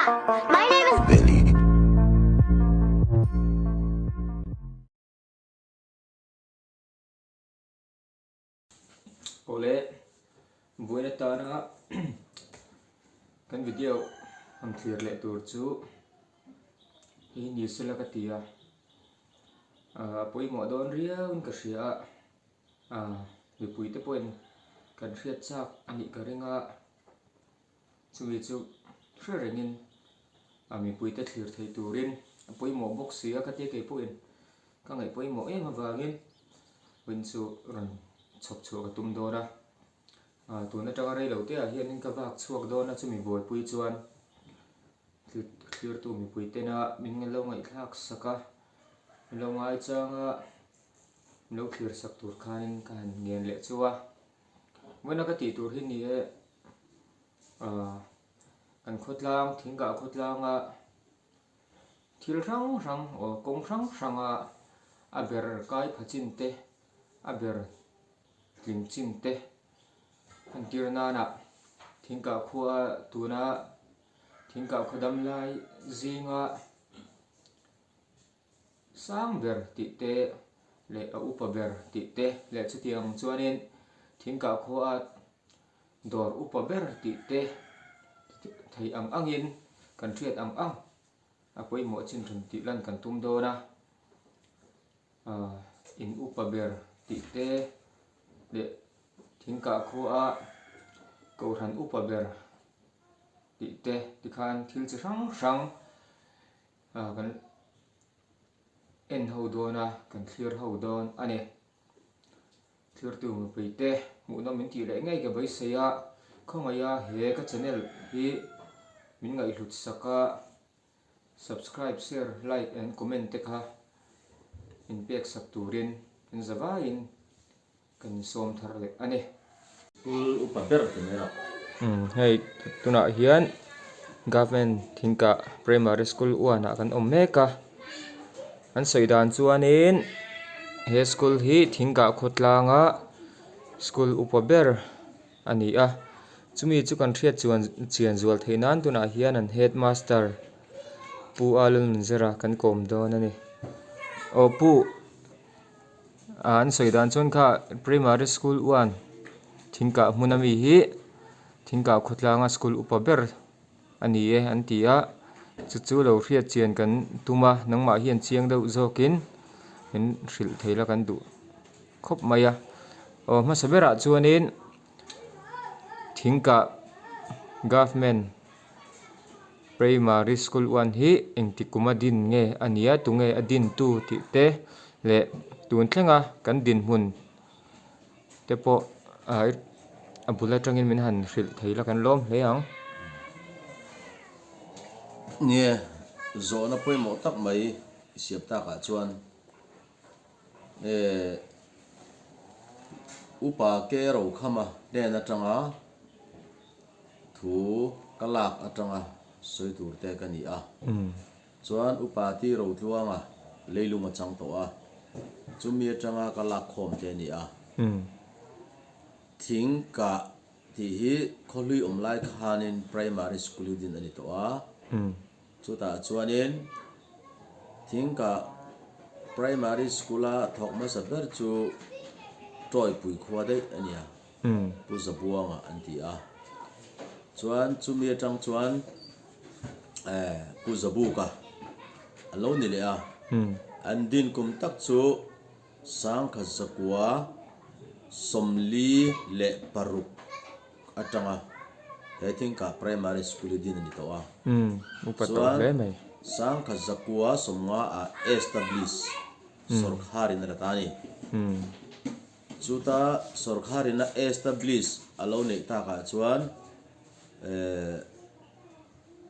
My name is Billy. Awle buaina tana kan video han thlir leh tur chu hei ni sela ka ti a, a pawimawh dawn riau in ka hria a, mipui te pawhin kan hriat chak a nih ka ring a. Chumi chu hre rengin a mipuite thlir thei turin a pawimawh bawk si a, ka tia kei pawhin ka ngaih pawimawh em avangin win chu rawn chhawp chhuah ka tum dawn a. Tun atanga rei lo te ah hianin ka vak chhuak dawn a, chumi buaipui chuan thlirtu mipui tena min lo ngaihthlak sak a, min lo ngaichang a, min lo thlir sak tur khanin ka han ngen leh chu a. Vawiina ka tih tur hi ni e. Ahh kan khawtlang thingkah khawtlanga thil hrang hrang aw kawng hrang hranga a ber kai pha chin te a ber tling chin te entir nana thingkah khua tuna thingkah khaw dam lai zinga Sang ber tih te leh a upa ber tih te leh chutiang chuanin thingkah khua dawr upa ber tih te thei ang angin kan hriat ang ang a pawimawh chin rawn tih lan kan tum dawn a, in upa ber tih te leh thingkah khua kohhran upa ber tih te tikhan thil chi hrang hrang Kan en ho dawn a, kan thlir ho dawn a ni. Thirtu mipui te hmuhnawm min tih leh ngei ka beisei a, khawngaih a he ka channel hi min ngaihhlut sak a, subscribe, share, like and comment te kha min pek sak turin min za vaiin Kan sawm thar leh a ni. School upa ber ti mai rawh. Umm hei tunah hian government thingkah primary school uanah kan awm mek a an sawi dan chuanin he school hi thingkah khawtlanga school upa ber a ni a chumi chu kan hriat chuan chian zual theih nan tunah hian an headmaster pu a Lalnunzira kan kawm dawn a ni aw pu. An sawi dan chuan kha primary school one thingkah hmun ami hi thingkah khawtlanga school upa ber a ni e an ti a chu chu lo hriat chian kan tum a nangmah hian chiang deuh zawkin min hrilh thei la kan duh khawp mai a aw hmasa berah chuanin thingkah government Primary School one hi engti kum a din nge a nia tunge a din tu tih te leh tun thlenga kan dinhmun te pawh a bul atangin min han hrilh thei la kan lawm hle ang. Nia, zawhna pawimawh tak mai i siam takah chuan Upa Ke Rokhama hnen atanga Thu ka lak atanga sawi tur te ka ni a. Chuan Upa Ti Rotluanga leilung a chang tawh a, chumi atanga ka lak khawm te a ni a. Thing kah tih hi khawhlui awm lai khanin Primary School hi din a ni tawh a. Chutah chuanin thing kah Primary School-a thawk hmasa ber chu Tawipui khua daih a ni a. Pu Zabuanga an ti a. Chuan chumi atang chuan Pu Zabuka a lo ni leh a. An din kum tak chu Sangkhat Zakua 46 atanga he Thingkah Primary School hi din a ni tawh a. Chuan Sangkhat Zakua 90 ah establish sawrkharin a la ta a ni. Chuta sawrkharin a establish a lo neih takah chuan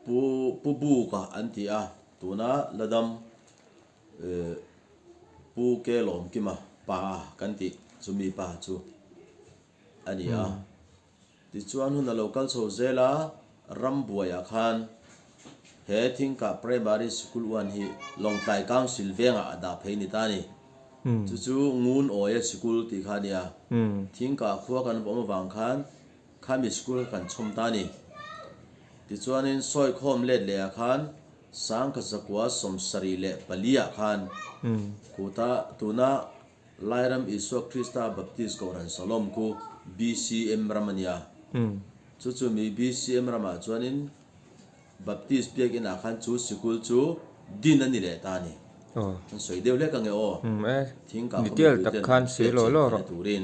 Pu Pu Buka an ti a, tuna Ladam Pu Ke Lawmkima pa kan tih chumi pa chu a ni a. Tichuan hun a lo kal chho zel a, rambuaiah khan he Thingkah Primary Sikul uan hi Lawngtlai Council vengah a dah phei ni ta a ni. Chu chu Ngun Awia Sikul tih kha a nia. Thingkah khua kan awm avang khan khami sikul kha kan chhawm ta a ni. Tichuanin sawikhawm let leh ah khan 1974 ah khan khuta tuna Lairam Isua Krista Baptist Kohhran Salom khu BCM ram a nia. Chu chu mi BCM ramah chuanin Baptist biakinn ah khan chu sikul chu din a ni leh ta a ni. An sawi deuh hlek ange aw. Thingkah khaw mipui ten an hriat chian theihna turin.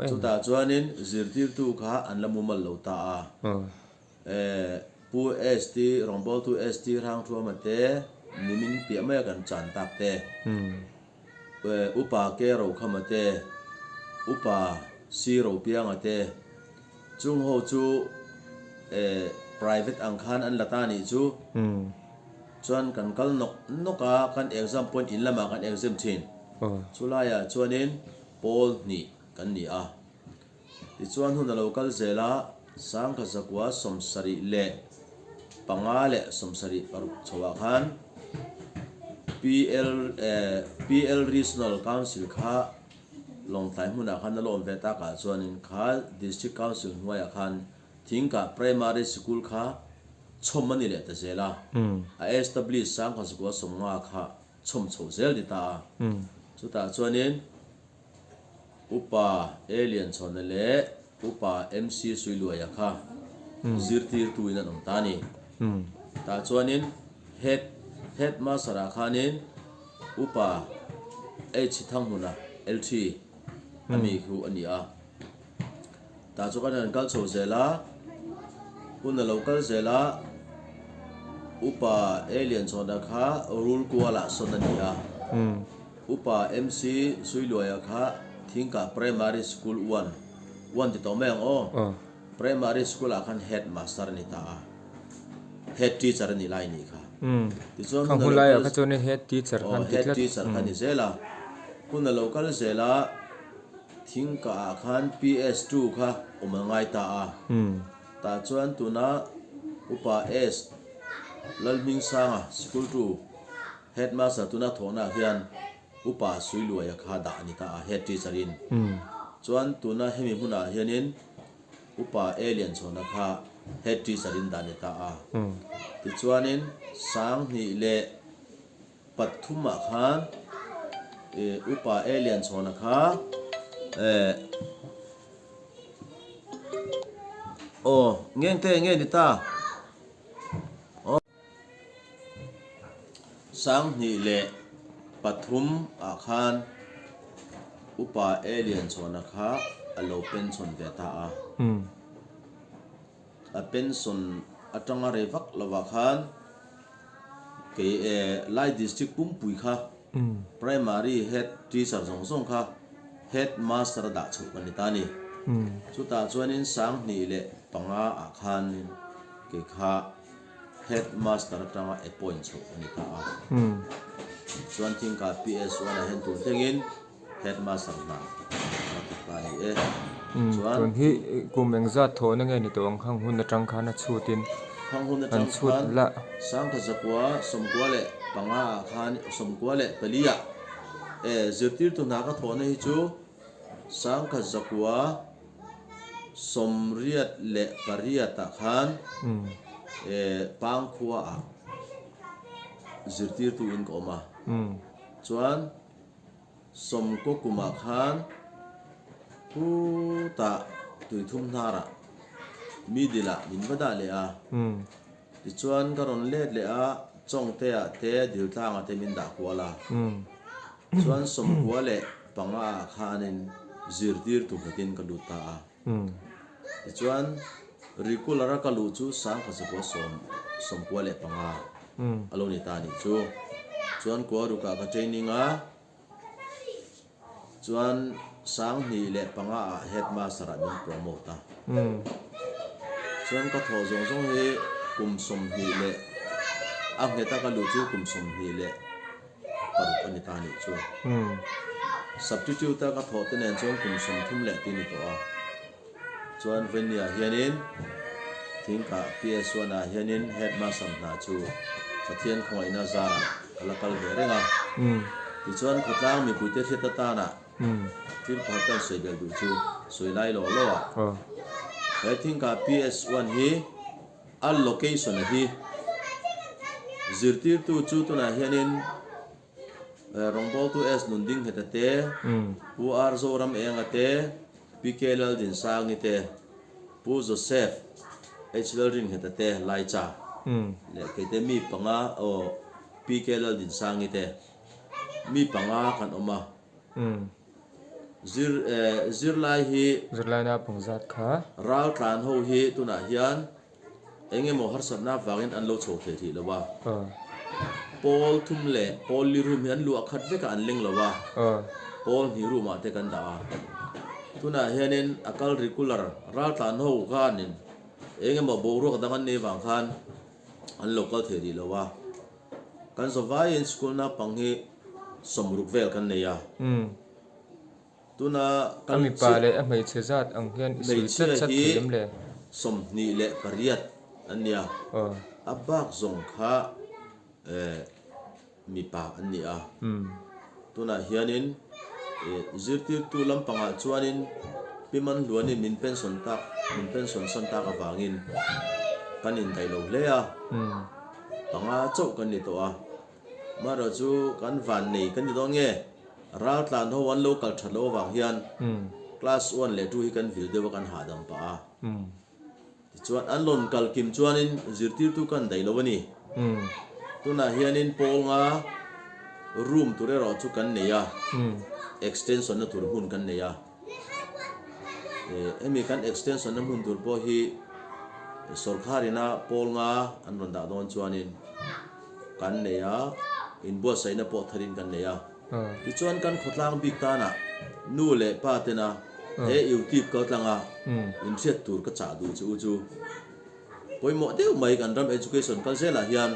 Chutah chuanin zirtirtu kha an la mumal lo ta a. Pu ST, rawngbawltu ST Hrangthuama te nimin piah maia kan chan tak te. Upa Ke Rokhama te, Upa Si Ropianga te, chung ho chu private ang khan an la ta nih chu. Chuan kan kal nawk nawk a, kan exam pawhin in lamah kan exam thin. Chulaiah chuanin pawl hnih kan ni a. Tichuan hun a lo kal zel a, 1975 leh 76 chhoah khan PL PL Regional Council kha Lawngtlai hmunah khan a lawm ve takah chuanin kha District Council hnuaiah khan Thingkah Primary Sikul kha chhawm a ni leh ta zel a, a establish 1950 kha chhawm chhoh zel ni ta a. Chutah chuanin Upa A Lianchhawna leh Upa MC Suiluaia kha zirtirtuin an awm ta a ni. Tah chuanin Head Headmaster-ah khanin Upa H Thanghmuna, LT, a mi khu a ni a. Tah chu kan han kal chho zel a, hun a lo kal zel a, Upa A Lianchhawna kha Rulkualah sawn a ni a. Upa MC Suiluaia kha Thingkah Primary School one, one ti tawh mai ang aw, Primary School ah khan Head Master a ni ta a, Head Teacher a nih lai nih kha. Tichuan hun a lo kal, kha chuan Head Teacher khan ti tlat. Head Teacher kha ni zel a, hun a lo kal zel a, Thingkah ah khan PS2 kha awm a ngai ta a, tah chuan tuna Upa S Lalhmingsanga School two Headmaster tuna thawhnaah hian Upa Suiluaia kha dah a ni ta a, Head Teacher in. Chuan tuna hemi hmunah hianin Upa A Lianchhawna kha Head Teacher in dah a ni ta a. Tichuanin 2003 ah khan Upa A Lianchhawna kha Aw, ngengte nge ni ta? 2003 ah khan Upa A Lianchhawna kha a lo pension ve ta a. A pension atanga rei vak lovah khan kei Lai District pumpui kha Primary Head Teacher zawng zawng kha Head Master a dah chhoh ka ni ta a ni. Chutah chuanin 2005 ah khan kei kha Headmaster atanga appoint chhoh a ni ta a. Chuan Thingkah PS one ah hian tun thlengin Headmaster hna a la thawk ta a ni e. Chuan Tun hi kum engzat thawhna nge ni tawh ang khang hun atang khan a chhutin Khang hun an atang chhut khan la. 1995 ah khan 94 ah e zirtirtu hna ka thawhna hi chu 1988 ah khan Pangkhua ah zirtirtu in ka awm a, chuan sawmkaw kum ah khan khutah tuithum hnar ah middle ah min va dah leh a, tichuan ka rawn let leh a Chawngte ah te Diltlang ah te min dah kual a. Chuan 95 ah khanin zirtirtu nghetin ka lut ta a. Tichuan regular a ka luh chu 1995 a lo ni ta a nih chu. Chuan Kuarukah ka training a, chuan 2005 ah headmaster ah min promote a. Chuan ka thawh zawng zawng hi kum 20 leh a ngheta ka luh chu kum 20 leh paruk a ni ta nih chu. Substitute a ka thawh te nen chuan kum 30 leh ti ni tawh a. Chuan Venny-ah hianin Thingkah PS1 ah hianin Headmaster hna chu Pathian khawngaihna zarah ka la kal ve reng a. Tichuan khawtlang mipuite hriat atana thil pakhat kan sawi belh duh chu sawi lai law law a. He Thingkah PS1 hi. A location a hi zirtirtu chu tunah hianin rawngbawltu S Nundingheta te, Pu R Zoram Enga te, Pi K Laldinsangi te, Pu Joseph H Lalringheta te, Laicha leh keite mi panga aw Pi K Laldinsangi te mi panga kan awm a. Zir zirlai hi. Zirlai naupang zat kha. Raltlan ho hi tunah hian eng emaw harsatna avangin an lo chho thei rih lo a. Pawl thum leh pawl li room hi an luah khat vek a an leng lo a. Pawl hnih room ah te kan dah a. Tunah hianin a kal regular raltlan ho khanin eng emaw boruak dang an nei vang khan an lo kal thei rih lo a. Kan zawvaiin school naupang hi 60 vel kan nei a. Tuna A kal mipa chiah leh a hmeichhe zat ang hian i sawi chat hmeichhia chat hi thei em le? 28 an ni a, Aw. a bak zawng kha eh mipa an ni a. Tunah hianin eh zirtirtu lampangah chuanin Pi Manhluanin min pension tak min pension san tak avangin kan indaih lo hle a. Panga chauh kan ni tawh a, Amaherawh chu kan van nei kan ti dawn nge, raltlan ho an lo kal that loh avang hian class one leh two hi kan vil deuh a kan hahdam pah a. Tichuan an rawn kal kim chuanin zirtirtu kan daih lo a ni. Tunah hianin pawl nga room tur erawh chu kan nei a, extension na tur hmun kan nei a. Hemi kan extension na hmun tur pawh hi sorkar ina pawl nga an rawn dah dawn chuanin kan nei a, inbuatsaihna pawh tharin kan nei a. Tichuan kan khawtlang bik tanah nu leh pa tena he YouTube kaltlanga inhriat tur ka chah duh che u chu. Pawimawh deuh mai kan ram education kal zelah hian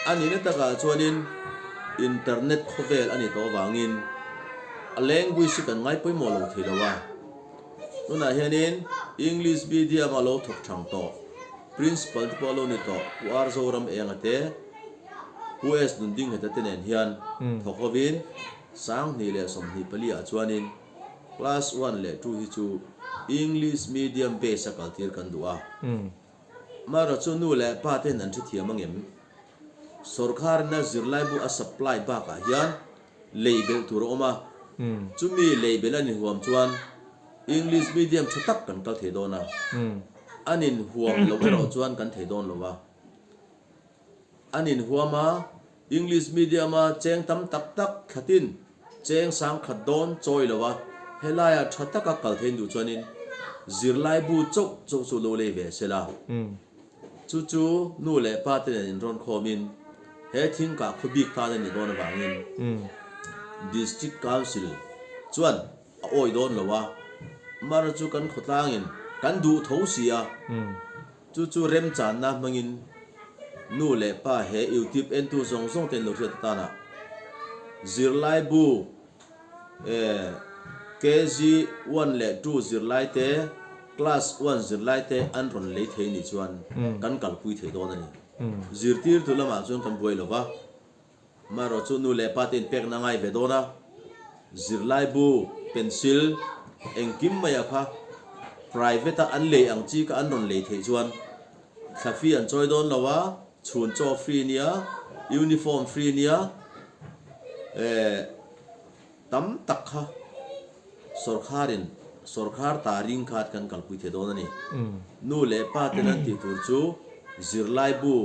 a nihna takah chuanin internet khawvel a ni tawh avangin a language hi kan ngai pawimawh lo thei lo a. Tunah hianin English medium a lo thawk thang tawh, principal te pawh a lo ni tawh, Pu R Zoram Enga te, Pu S Nundingheta te nen hian thawk hovin 2024 ah chuanin, Class one leh two hi chu English medium base a kaltir kan duh a. Amaherawh chu nu leh pa ten an hrethiam angem? Sawrkharina zirlaibu a supply bakah hian lei belh tur a awm a, chumi lei belh a ni huam chuan English medium tha tak kan kal thei dawn a, a nin huam loh erawh chuan kan thei dawn lo a. An inhuam a, English medium-a cheng tam tak tak thlatin cheng sangkhat dawn chawi lo a, helaiah tha taka kal thein duh chuanin zirlaibu chauh chauh chu lo lei ve se la. Chu chu nu leh pa te nen inrawn khawmin he thingkah khaw bik tan a nih dawn avangin District Council chuan a awi dawn lo a, mara chu kan khawtlangin kan duh tho si a. Chu chu remchanna hmangin nu leh pa he YouTube entu zawng zawng ten lo hriat atana zirlaibu KG one leh two zirlai te, class one zirlai te an rawn lei thei nih chuan kan kalpui thei dawn a ni. Zirtirtu lamah chuan kan buai lo va. Amaherawh chu nu leh pa te inpekna ngai ve dawn a, zirlaibu, pencil, engkim mai ah kha private a an lei ang chi kha an rawn lei theih chuan thla fee an chawi dawn lo a, chhun chaw free nia, uniform free nia, eh tam tak kha sawrkharin sawrkhar ta ring khat kan kalpui thei dawn a ni. Nu leh pa ten an tih tur chu zirlaibu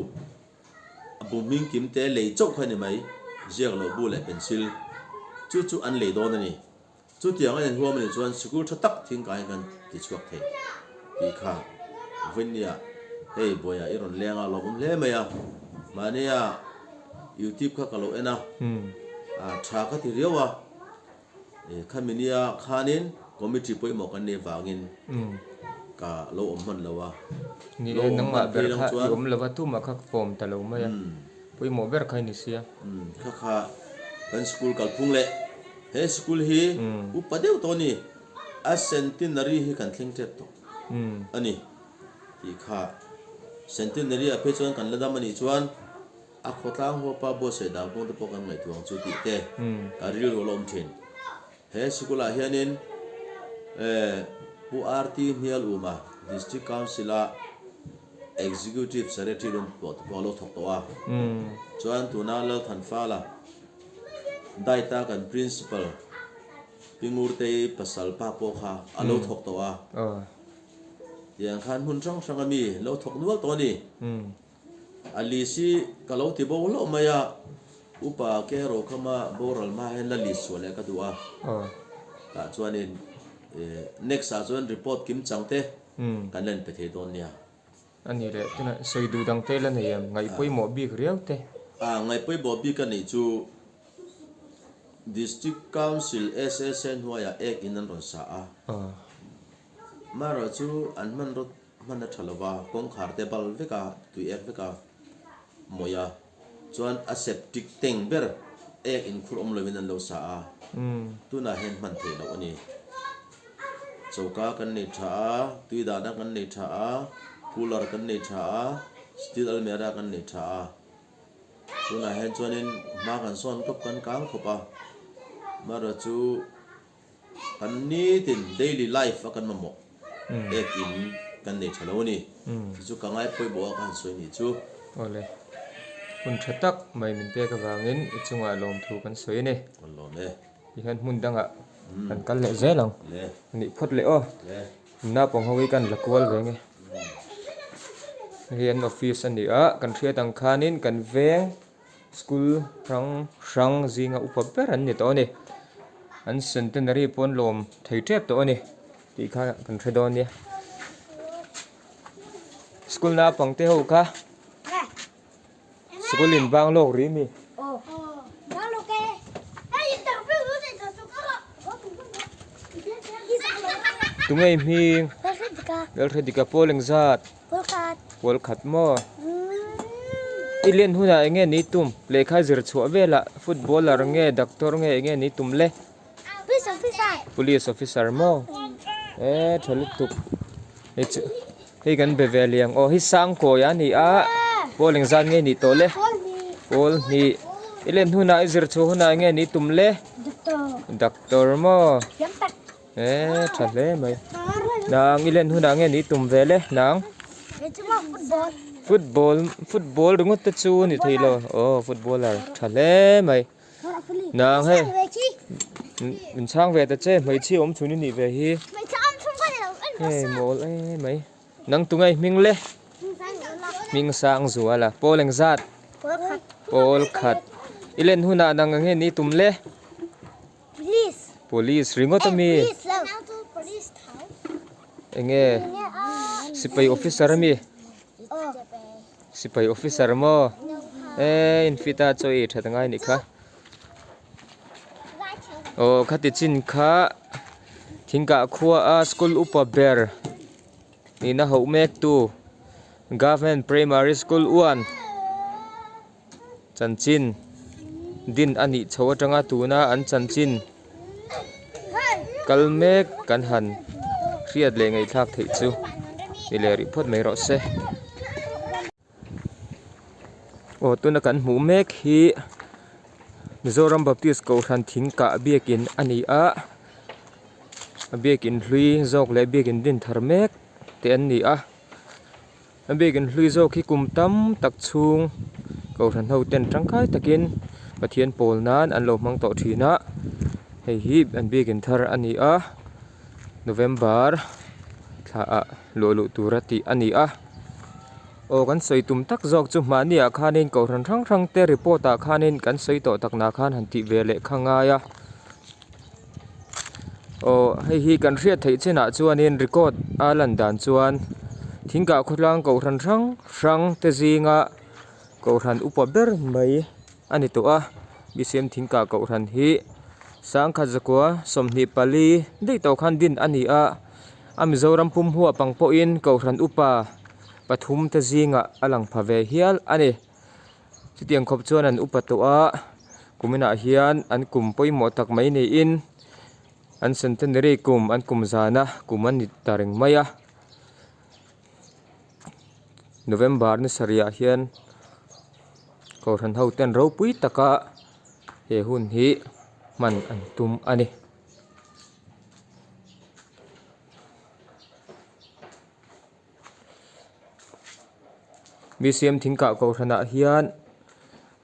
A bu hming kim te lei chauh kha ni mai, ziak loh bu leh pencil chu chu an lei dawn a ni. Chutiang a inhuam a nih chuan sikul tha tak thingkai kan ti chhuak thei tih kha Vawinia hei buaiah i rawn leng a, lawmawm hle mai a. Mahnia YouTube kha ka lo en a, tha ka ti riau a. Khami nia khanin committee pawimawh kan neih vangin ka lo awm hman lo a. Ni Lo e, awm nangmah hman ber phei lang kha i chuan. awm lo va, tumah kha ka form ta lo mai a, pawimawh ber kha i ni sia. Kha kha kan school kalphung leh he school hi upa deuh tawh a ni, a centenary hi kan thleng tep tawh a ni tih kha centenary ah phei chuan kan la dam a nih chuan A khawtlang huapa buatsaih dan kawng te pawh kan ngaihtuah ang chu tih te ka rilru a la awm thin. He sikulah hianin Pu RT Hnialuma District Council-a Executive Secretary rawn pawh te pawh a lo thawk tawh a. Chuan tuna Lalthanfala Diet a kan Principal Pi Ngurtei pasal pa pawh kha a lo thawk tawh a. Tiang khan hmun hrang hrang a mi lo thawk nual tawh a ni. A list hi ka lo ti bo hlauh mai a, upa ke Rokhama boral hma hian la list chhuah leh ka duh a. Tah chuanin next ah chuan report kim chang te kan la inpe thei dawn nia. A ni leh, tunah sawi duh dang te la nei em? Ngaih pawimawh bik riau te. A, ngaih pawimawh bik a nih chu District Council SSA hnuaiah ek in an rawn sa a. Marawh chu an hmanraw hman a tha lo va, kawngkhar te bal vek a, tui ek vek a mawih a, chuan a septic tank ber ek inkhur awm lovin an lo sa a, tunah hian hman theih loh a ni. Choka kan nei tha a, tui dahna kan nei tha a, cooler kan nei tha a, steel almirah kan nei tha a, tunah hian chuanin hma kan sawn khawp kan kang khawp a, marawh chu. Kan nitin daily life a kan mamawh ek in kan nei tha lo a ni. Chu chu ka ngai pawimawh a ka han sawi nih chu. Awle, hun tha tak mai min pek avangin i chungah lawmthu kan sawi a ni. Kan lawm e. Tihian hmun dangah kan kal leh zel ang. Le. Nih phawt leh aw. Le. Naupang ho hi kan la kual ve nge. Hei an office a ni a, kan hriat ang khanin kan veng. School hrang hrang zinga upa ber an ni tawh a ni. An centenary pawh an lawm thei tep tawh a ni tih kha kan hre dawn nia. School naupang te ho kha school in bang lawk rih mi. Tunge i hming? Lalhredika pawl engzat? Pawl khat maw? I len hunah eng nge ni tum? Lehkha zir chhuah velah footballer nge doctor nge eng nge ni tum le? Police officer. Police officer maw? E tha lutuk. Hei chu hei kan be ve liang aw hi Sangkawi a ni a pawl engzat nge ni tawh le? Pawl hnih. I len hunah i zir chhuah hunah eng nge ni tum le? Doctor. Doctor maw? E tha hle mai. Nang i len hunah nge ni tum ve le nang? Football football ringawt te chu ni thei lo. Aw footballer tha hle mai. Nang hei min chhang ve ta che hmeichhia awm chhun i nih ve hi. Hei mawl em mai. Nang tunge i hming le? Hming sang zual a. Pawl engzat? Pawl khat. I len hunah nang nge ni tum le? Police. Police ringawt a mi? Police lo. Police tho. Enge sipai officer a mi? Sipai officer maw? E infit a chaw ei that angai nih kha. Aw khati chin kha thingkah khua a school upa ber nihna hauh mek tu Government Primary School 1. Chanchin din a nih chho atanga tuna an chanchin kal mek kan han hriat leh ngaihthlak theih chu ni leh rih phawt mai rawh se. Aw tuna kan hmuh mek hi Mizoram Baptist Kohhran thing kah biakin a ni a, a biakin hlui zawk leh biakin din thar mek te an ni a. A biakin hlui zawk hi kum tam tak chhung kohhran ho ten tangkai takin Pathian pawl nan an lo hmang tawh thin a, hei hi an biakin thar a ni a, November thla ah luah luh tura tih a ni a. Aw kan sawi tum tak zawk chu mahni ah khanin kohhran hrang hrang te report ah khanin kan sawi tawh tak nah khan han tih ve leh kha ngai a. Aw hei hi kan hriat theih chinah chuanin record a lan dan chuan thingkah khawtlang kohhran hrang hrang te zinga kohhran upa ber mai a ni tawh a bcm thingkah kohhran hi sangkhat zakua 24 daih tawh khan din a ni a a mizoram pum huap ang pawhin kohhran upa pathum te zingah a lang pha ve hial a ni. Chutiang khawp chuan an upa tawh a, kuminah hian an kum pawimawh tak mai niin an centenary kum an kum zana kum a ni ta reng mai a. November ni sarihah hian kohhran ho ten ropui taka he hun hi hman an tum a ni. BCM Thingkah Kohhranah hian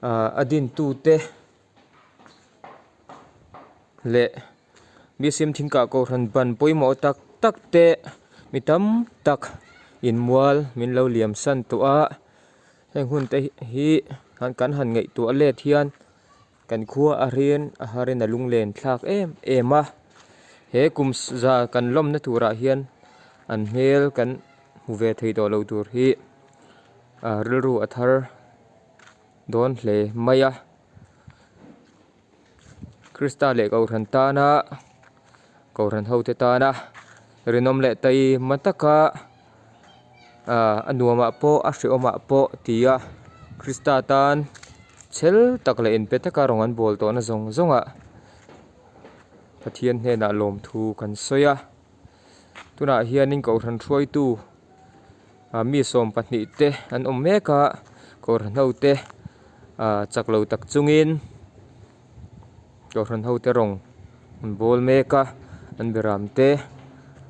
ah a dintute leh BCM Thingkah Kohhran ban pawimawh tak tak te mi tam tak inmual min lo liam san tawh a heng hun te hi kan han ngaihtuah let hian. Kan khua a rian a harin a lunglen thlak em em a, he kum za kan lawmna turah hian an hmel kan hmu ve thei tawh lo tur hi ah rilru a thar dawn hle mai a. Krista leh Kohhran tana Kohhran hote tana rinawm leh taima taka ah a nuamah pawh a hrehawmah pawh tia Krista tan chhel tak leh inpe taka rawng an bawl tawhna zawng zawngah Pathian hnenah lawmthu kan sawi a tunah hianin Kohhran hruaitu ah mi 12 te an awm mek a Kohhran hote ah chak lo tak chungin. Kohhran hote rawng an bawl mek a an beram te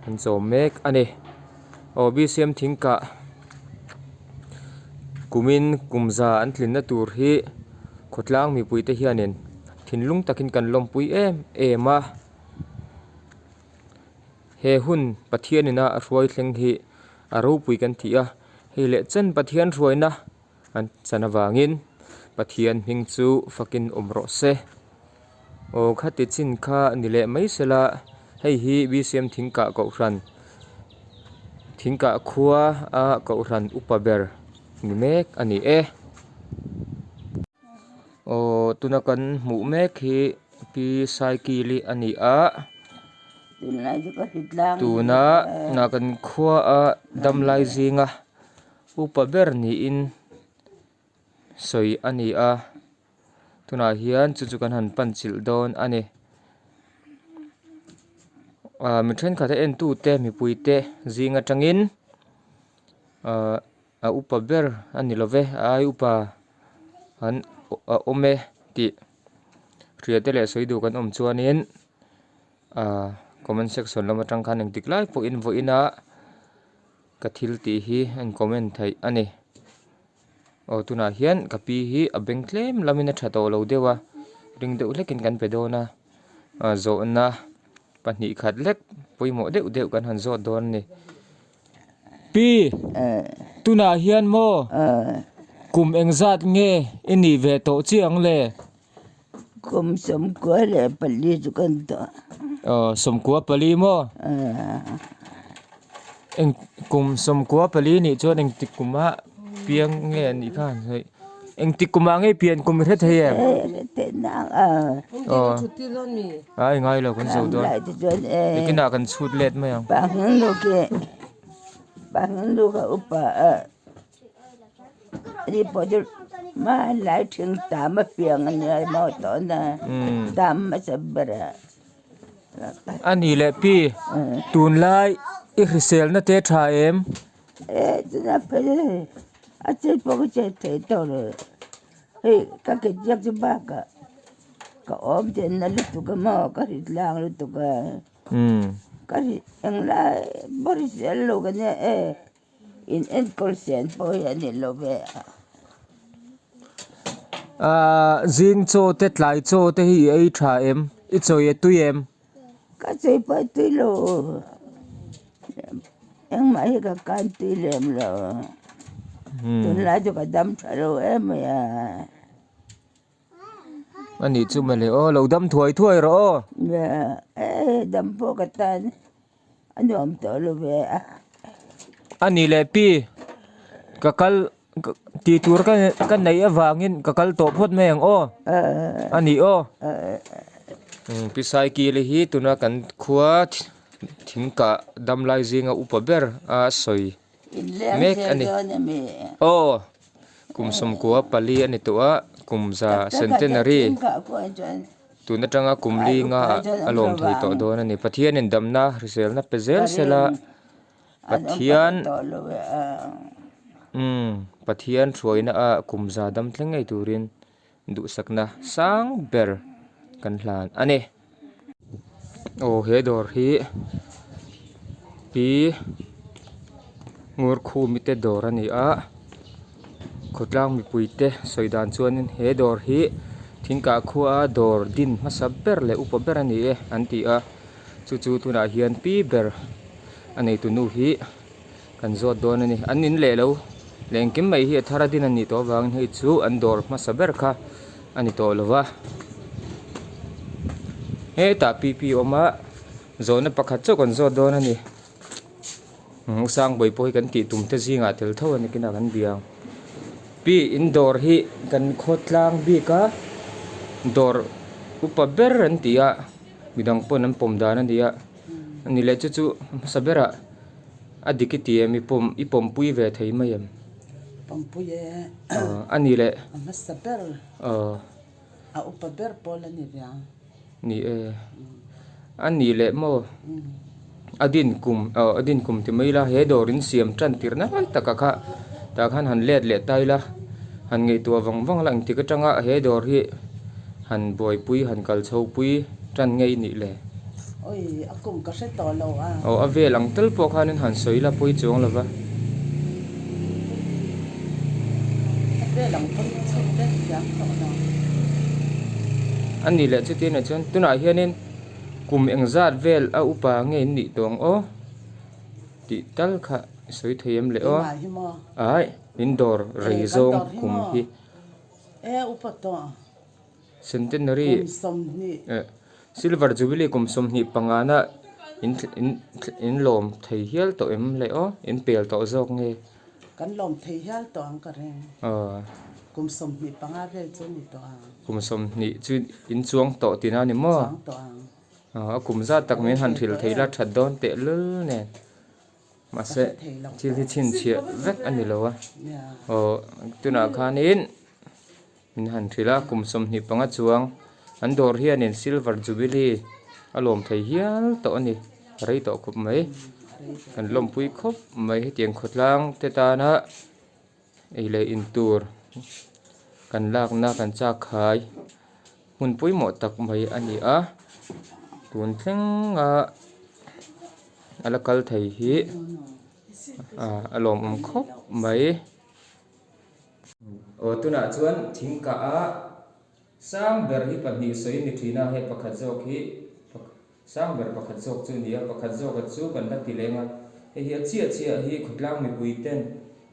an chawm mek a ni aw bcm thingkah kumin kum za an tlinna tur hi khawtlang mipui te hianin thinlung takin kan lawmpui em em a he hun Pathian ina a hruai thleng hi a ropui kan ti a hei leh chen Pathian hruaina. An chan avangin Pathian hming chu fakin awm rawh se. Aw khati chin kha ni leh mai sela, hei hi BCM Thingkah Kohhran, Thingkah khua a Kohhran upa ber ni mek a ni e. Aw tuna kan hmuh mek hi Pi Saikili a ni a, tuna kan khua a damlai zinga. Upa ber niin sawi a ni a, tunah hian chu chu kan han pan chilh dawn a ni. Ahh mi thenkhat a entute mipui te zing atangin ahh a upa ber a ni love a ai upa an a awm e tih hria te leh sawi duh kan awm chuanin ahh comment section lam atang khan engtik lai pawhin vawiin a. Ka thil tih hi a in comment theih a ni. Aw tunah hian ka pi hi a beng tlem lamin a tha tawh lo deuh a, ring deuh hlekin kan pe dawn a, ah zawhna pahnih khat hlek pawimawh deuh deuh kan han zawt dawn a ni. Pi, tunah hian maw kum engzat nge i nih ve tawh chiah ang le? Kum 94 chu kan tawh. Aw 94 maw? Eng kum 94 nih chuan engtik kuma piang nge an nih kha han sawi. Engtik kumah nge pian kum i hre thei em? Aw ai ngai lo kan zo dawn. Nikinah kan chhut let mai ang. Ani pawh chu hmanlai thing tam a piang a nia maw tawh na tam hmasa ber a. A ni leh pi tunlai i hriselna te tha em? E chuna phei a chet pawh ka chet thei tawh lo hei ka ke chiak chu bakah ka awm then na lutuk a maw ka hritlang lutuk a ka hri englai pawh hrisel lo ka nia e. In enkawl sen pawh hi a ni lo ve a. Ahh zing chaw te tlai chaw te hi i ei tha em? I chawi a tui em? Ka chawi pawh a tui lo. Engmah hi ka kan tui lem lo. Tunlai chu ka dam tha lo em mai a. A nih chu mawle aw, lo dam thuai thuai rawh aw. E dam pawh ka tan a nuam tawh lo ve a. A nih leh pi, ka kal tih tur ka neih avangin ka kal tawh phawt mai ang aw. A nih aw. Pi Saikili hi tuna kan khua thingkah damlai zinga upa ber a sawi mek a ni. Aw. Kum 94 a ni tawh a, kum za centenary tun atanga kum li nga a lawm thei tawh dawn a ni. Pathianin damna hriselna pe zel sela, Pathian umm Pathian hruaina ah kum za dam thleng ngei turin duhsakna sang ber kan hlan a ni. Aw he dawr hi pi Ngurkhumi te dawr a ni a. Khawtlang mipuite sawi dan chuanin he dawr hi thingkah khua a dawr din hmasa ber leh upa ber a ni e an ti a chu chu tunah hian pi ber a neitu nu hi kan zawt dawn a ni an in leh lo leh engkim mai hi a thar a din a nih tawh avangin hei chu an dawr hmasa ber kha a ni tawh lo va hetah pi pi a awm a zawhna pakhat chauh kan zawt dawn a ni. Sangbawi pawh hi kan tih tum te zingah tel tho a ni kinah kan bia ang. Pi in dawr hi kan khawtlang bik a dawr upa ber an ti a midang pawn an pawm dan a ni a ani leh chu chu hmasa berah a dik i ti em i pawm i pawmpui ve thei mai em? Pawmpui e. A ni leh. A hmasa ber. Aw. A upa ber pawl a ni ve ang. Ni e. A nih leh maw? A din kum aw a din kum ti mai ila he dawr in siam tan tirh nalai taka kha tah khan han let leh ta ila han ngaihtuah vang vang la engtik atanga he dawr hi han buaipui han kal chho pui tan ngei nih le. Oi a kum ka hre tawh lo a. Aw a vel ang tel pawh khanin han sawi la pawi chuang lo va. A vel ang pawn chhun vek thiam tawh lo. A nih leh chuti nih chuan tunah hianin kum engzat vel a upa nge in nih tawh ang aw tih tal kha i sawi thei em le aw. Keimah hi maw? Ai in dawr rei zawng kum hi. E upa tawh. Centenary Kum 20. Eh Silver Jubilee kum 20 pangana in in in lawm thei hial tawh em le aw in pel tawh zawk nge. Kan lawm thei hial tawh ang ka ring. Aw. Kum 25 vel chu ni tawh ang. Kum 20 chu in chuang tawh tina ni maw? Chuang tawh ang. Aw a kum zat tak min han hril thei la that dawn teh lul nen. Mahse thil hi chhinchhiah vek a ni lo a. Aw tunah khanin. Min han hrilh a, kum 25 chuang an dawr hianin Silver Jubilee a lawm thei hial tawh a ni, a rei tawh khawp mai. Kan lawmpui khawp mai hetiang khawtlang te tana ei leh in tur kan lakna kan chak khai hmun pawimawh tak mai a ni a, tun thlenga a la kal thei hi a lawmawm khawp mai. Aw tunah chuan thing kah a sang ber hi pahnih sawi ni thin a, hei pakhat zawk hi sang ber pakhat zawk chu a ni a, pakhat zawka chu kan la ti leng a, hei hi a chiah chiah hi khawtlang mipui ten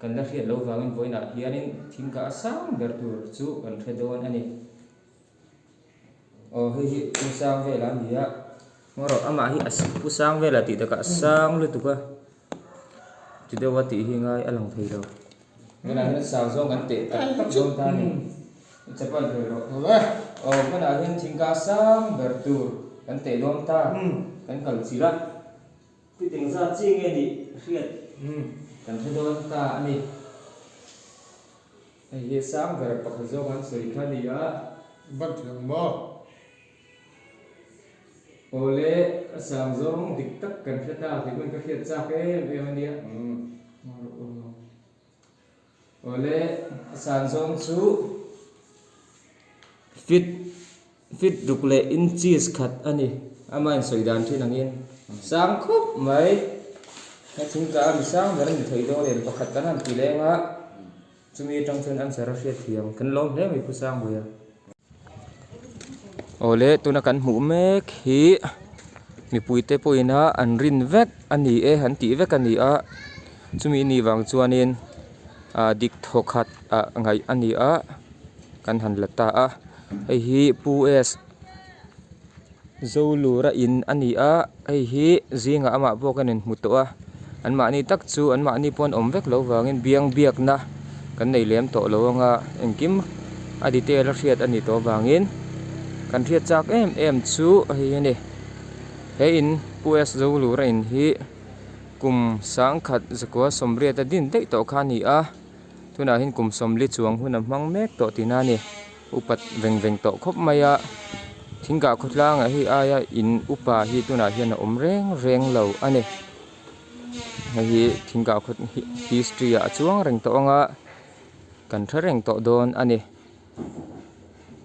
kan la hriat loh vangin vawiinah hianin thing kah a sang ber tur chu kan hre dawn a ni. Aw hei hi pu sang vela a ni a, ngaw rawh amah hi a pu sang vela tih takah a sang lutuk a, ti deuh a tih hi ngai a lang thei lo. Hmanah hian sang zawng kan teh tak tak dawn ta a ni. I chapal ve rawh. Aw hmanah hian thingka sang ber tur kan teh dawn ta, kan kal chilh a. Fitting zat chi nge nih hriat kan hre dawn ta a ni. Hei hi sang ber pakhat zawk an sawi kha a ni a. Ban thei ang maw? Awle, a sang zawng dik tak kan hre ta, tih hmun ka hriat chak em em a nia. Awle, a sang zawng chu fit fit ruk leh inches khat a ni. Ama insawi dan thin angin sang khawp mai. He thingtla a mi sang ber a ni thei dawn em pakhat kan han ti leng a. Chumi atang chuan answer a hriat thiam kan lawm hle mai Pu Sangbuia. Awle tuna kan hmuh mek hi mipuite pawhin a an rin vek a ni e an tih vek a ni a chumi nih vang chuanin ah dik thaw khat ah ngaih a ni a kan han la ta a hei hi Pu S Zolura in a ni a hei hi zingah amah pawh kan inhmu tawh a anmahni tak chu anmahni pawh an awm vek lo vangin biang biakna kan nei lem tawh lo anga engkim a detail a hriat a nih tawh avangin kan hriat chak em em chu hei hi a ni he in Pu S Zolura in hi kum 1980 a din daih tawh kha a ni a tunah hian kum 40 chuang hun a hmang mek tawh tihna a ni. Upat veng veng tawh khawp mai a, thingkah khawtlangah hei aia in upa hi tunah hian a awm reng reng lo a ni. Hei hi thingkah khaw history ah a chuang reng tawh ang a, kan hre reng tawh dawn a ni.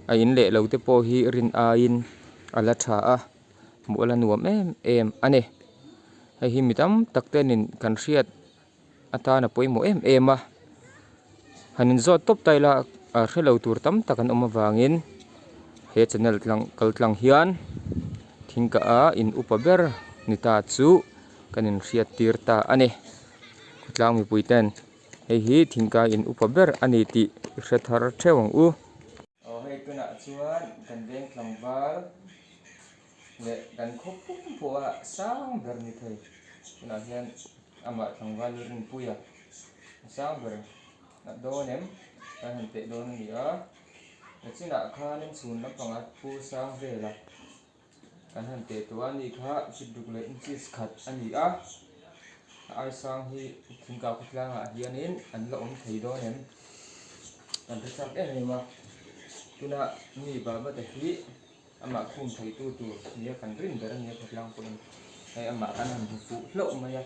A in leh lo te pawh hi rin aiin a la tha a, hmuh a la nuam em em a ni. Hei hi mi tam tak te nen kan hriat. Atana pawimawh em em a. Han inzawt tawp ta ila a hre lo tur tam tak an awm avangin he channel tlang kal tlang hian thingkah a in upa ber ni ta chu kan inhriat tir ta a ni. Khawtlang mipui ten hei hi thingkah in upa ber a ni tih i hre thar theuh ang u. Aw hei tunah chuan kan veng tlangval leh kan khaw pum pawh a sang ber ni thei. Tunah hian amah tlangval Rinpuia a sang ber a dawn em? Kan han teh dawn a ni a. Nachinah khanin chhun lampangah pu sang vela kan han teh tawh a, ani kha fit ruk leh inches khat a ni a. A ai sang hi thingkah khawtlangah hianin an la awm thei dawn em? Kan hre chak em em a. Tuna mi Babata hi. Amah khum theitu tur nia kan rin ber a nia khawtlang pawhin hei amah kan han hmu fuh hlauh mai a,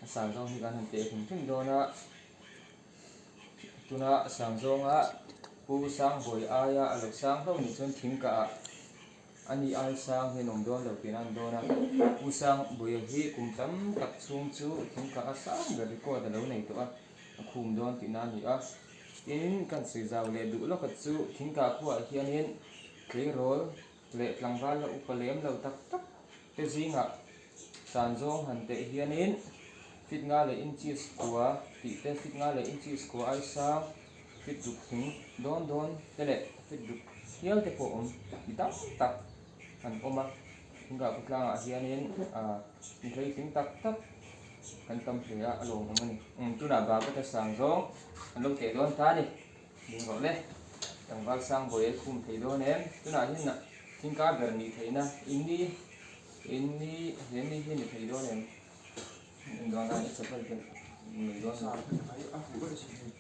a sang zawng hi kan han teh hrim hrim dawn a, tuna sang zawnga Pu Sangbawi aia a lo sang hlauh nih chuan thing kah ah a ni ai sang hian awm dawn lo tihna a ni dawn a, Pu Sangbawia hi kum tam tak chhung chu thing kah a sang ber record a lo nei tawh a, a khum dawn tihna a ni a, tin kan sawi zau leh duh lawka chu thing kah khuaah hianin. Tleirawl leh tlangval la upa lem lo tak tak te zingah tan zawng han teh hianin fit nga leh inches kua tih te, fit nga leh inches kua ai sang, fit ruk thing dawn dawn te leh fit ruk hial te pawh awm mi tam tak an awm a. Thingkah khawtlangah hianin ah mi hleitling tak tak kan tam hle a, a lawmawm a ni. Tunah Babata sang zawng an lo teh dawn ta a ni. Ding rawh le, tlangval sang vawi ei khum thei dawn em? Tunah hian thingka ber nih theihna in ni, in ni, he ni hi ni thei dawn em? In dawn a, i chapal te nei dawn em?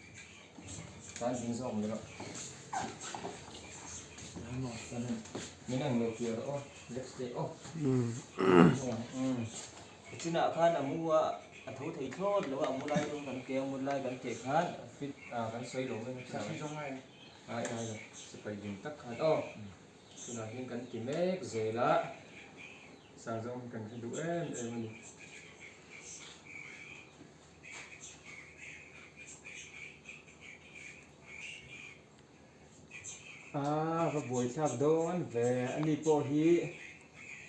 Tan ding zawk mai rawh. Min ang lo piah rawh aw, next day aw. Chinah khan a mu a, a tho thei thlawt lo a, a mu lai dawn kan ke a, mu lai kan teh khan fit ah kan sawi lo mai a, ai ai lo sipai ding tak khan aw tunah hian kan ti mek zel a, sang zawng hi kan hre duh em em a ni. A va buaithlak dawn ve ani pawh hi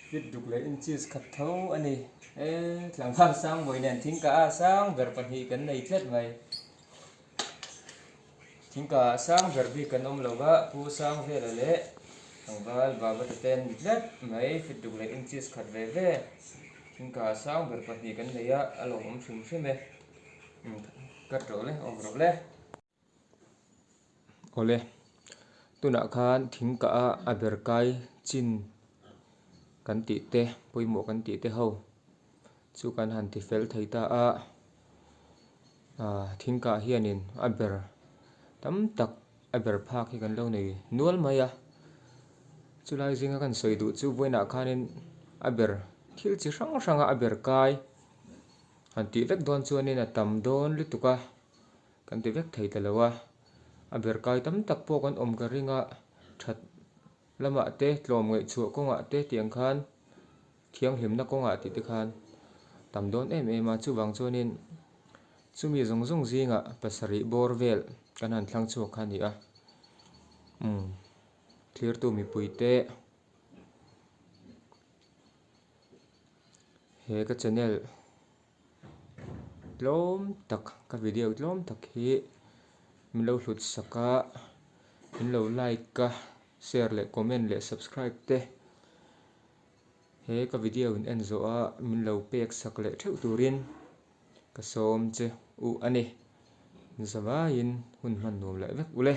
fit duk leh inches khat tho a ni e tlangval sangbawi nen thingkah a sang ber pahnih kan nei tlat mai thingkah ah sang ber bik kan awm lo va pu sang vela leh tlangval baba te te an ni tlat mai fit duk leh inches khat ve ve thingkah ah sang ber pahnih kan nei a a lawmawm hrim hrim e cut rawh le awm rawh le. Awle, tunah khan thing kah a a ber kai chin kan tih te pawimawh kan tih te ho chu kan han ti fel thei ta a, ah thing kah hianin a ber tam tak a ber phak hi kan lo nei nual mai a, chulai zinga kan sawi duh chu vawiinah khanin a ber thil chi hrang hranga a ber kai han tih vek dawn chuanin a tam dawn lutuk a. Kan ti vek thei ta lo a, a ber kai tam tak pawh kan awm ka ring a, that lamah te tlawm ngaihchhuah kawngah te tiang khan thianghlimna kawngah tih te khan tam dawn em em a, chuvang chuanin chumi zawng zawng zingah pasarih bawr vel kan han thlang chhuak kha a ni a, umm thlirtu mipui te he ka channel. Tlawm tak ka video tlawm tak hi min lo hlut sak a min lo like a share leh comment leh subscribe te he ka video in en zawh a min lo pek sak leh theuh turin ka sawm che u a ni zavaiin hun hman nuam leh vek ule.